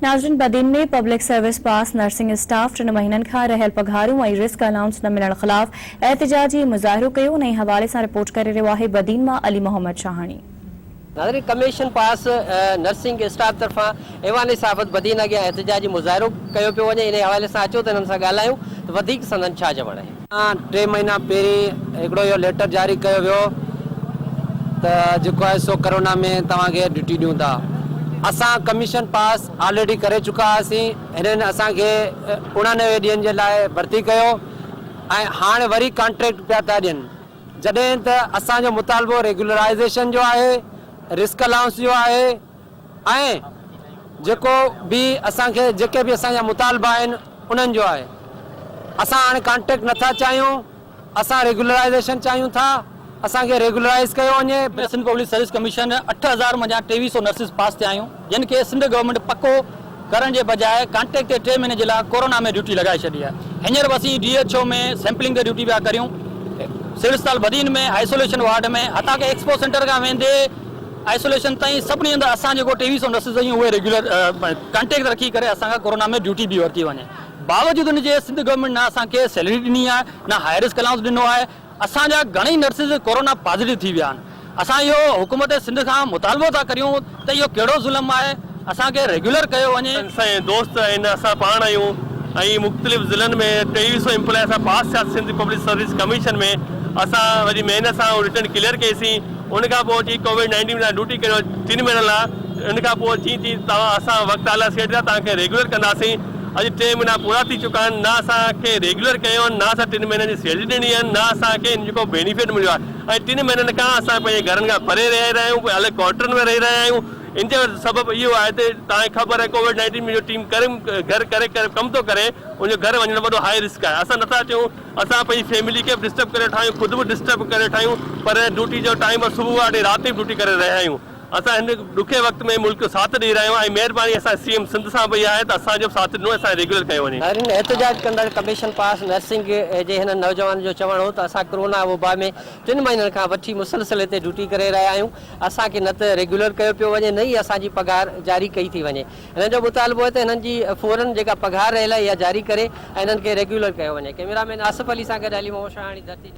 ناظرين Badin ۾ public service pass nursing staff ٽن مهينن کان رهيل پگهارون ۽ رسڪ الائونس نه ملڻ خلاف احتجاجي مظاهرو ڪيو انهي حوالي سان رپورٽ ڪري رهيو آهي بدين مان علي محمد شاهاڻي. ناظرين ڪميشن پاس نرسنگ اسٽاف طرفان ايوان صحافت بدين اڳيان احتجاجي مظاهرو ڪيو پيو وڃي انهي حوالي سان اچو ته انهن سان ڳالهايون ته وڌيڪ سندن ڇا چوڻ آهي. ٽي مهينا پهرين هڪڙو اهو ليٽر جاري ڪيو ويو ته جيڪو آهي سو ڪرونا ۾ توهان کي ڊيوٽي ڏيون ٿا. اسان ڪميشن پاس آلريڊي ڪري چڪا هئاسين. هنن اسان کي 89 ڏينهن جي لاء ڀرتي ڪيو ۽ هاڻ وري ڪانٽريڪٽ پيا ٿا ڏين. جڏهن ته اسان جو مطالبو ريگيولرائيزيشن جو آهي، رسڪ الائونس جو آهي ۽ جيڪو به اسان کي جيڪي به اسان جا مطالبا آهن انهن جو آهي. اسان هاڻي ڪانٽريڪٽ نٿا چاهيون، اسان ريگيولرائيزيشن چاهيون ٿا، اسان کي ريگيولرائيز ڪيو وڃي. سنڌ پبلڪ سروس ڪميشن 8000 منجهان 23 سو نرسز پاس ٿيا آهيون جن کي سنڌ گورنمينٽ پڪو ڪرڻ جي بجاء ڪانٽريڪٽ تي ٽي مهيني جي لاء ڪورونا ۾ ڊيوٽي لڳائي ڇڏي آهي هينئر به اسين ڊي ايڇ او ۾ سيمپلنگ تي ڊيوٽي پيا ڪريون سول اسپتال بدين ۾ آئسوليشن وارڊ ۾ حتيٰ ڪه ايڪسپو سينٽر کان ويندي آئسوليشن تائين سڀني هنڌ اسان جيڪو 23 سو نرسز آهيون اهي ريگيولر ڪانٽريڪٽ رکي ڪري اسان کان ڪورونا ۾ ڊيوٽي به ورتي وڃي باوجود ان جي سنڌ گورنمينٽ نه اسان کي سيلري ڏني آهي نه هائي رسڪ الائونس ڏنو آهي اسان جا گهڻئي نرسز ڪورونا پازيٽو ٿي ويا آهن اسان اهو حڪومت سنڌ کان مطالبو ٿا ڪريون ته اهو ڪهڙو ظلم آهي اسان کي ريگيولر ڪيو وڃي. اسان جا دوست آهن اسان پاڻ آهيون ۽ مختلف ضلعن ۾ 23 سو امپلائي اسان پاس ٿياسين سنڌ پبلڪ سروس ڪميشن ۾ اسان وڏي محنت سان رٽن ڪليئر ڪئي سين ان کان پوء اچي ڪووڊ نائنٽين ۾ ڊيوٽي ڪريو ٽن مهينن لاء ان کان پوء چي ٿي توهان اسان وقت اعليٰ سيٽ ٿيا توهان کي ريگيولر ڪنداسين اڄ ٽي مهينا پورا ٿي چڪا آهن نه اسان کي ريگيولر ڪيو آهن نه اسان ٽن مهينن جي سيلري ڏني آهن نه اسان کي ان جو ڪو بينيفٽ مليو آهي ۽ ٽن مهينن کان اسان پنهنجي گهرن کان پري رهي رهيا آهيون الڳ ڪوارٽرن ۾ رهي رهيا آهيون ان جو سبب اهو آهي ته توهان کي خبر آهي ڪووڊ نائنٽين ۾ جو ٽيم ڪري گهر ڪري ڪري ڪم ٿو ڪري ان جو گهر وڃڻ وڏو هائي رسڪ آهي اسان نٿا چئون اسان پنهنجي فيملي کي به ڊسٽرب ڪري ويٺا آهيون خود به ڊسٽرب ڪري ويٺا آهيون پر ڊيوٽي جو ٽائيم آهي صبح واري رات تائين ڊيوٽي ڪري رهيا آهيون اسان هن ڏکئي وقت ۾ ملڪ جو ساٿ ڏئي رهيا آهيون ۽ مهرباني اسان سي ايم سنڌ سان به اها آهي ته اسان جو به ساٿ ڏنو ۽ اسان کي ريگيولر ڪيو وڃي. هن احتجاج ڪندڙ ڪميشن پاس نرسنگ جي هنن نوجوانن جو چوڻ هو ته اسان ڪرونا وبا ۾ ٽن مهينن کان وٺي مسلسل هتي ڊيوٽي ڪري رهيا آهيون اسان کي نه ته ريگيولر ڪيو پيو وڃي نه ئي اسان جي پگهار جاري ڪئي ٿي وڃي هنن جو مطالبو آهي ته هنن جي فورن جيڪا پگهار رهيل آهي اها جاري ڪري ۽ هنن کي ريگيولر ڪيو وڃي ڪئميرا مين آصف علي سان گڏ علي محمد شاهاڻي ڌرتي.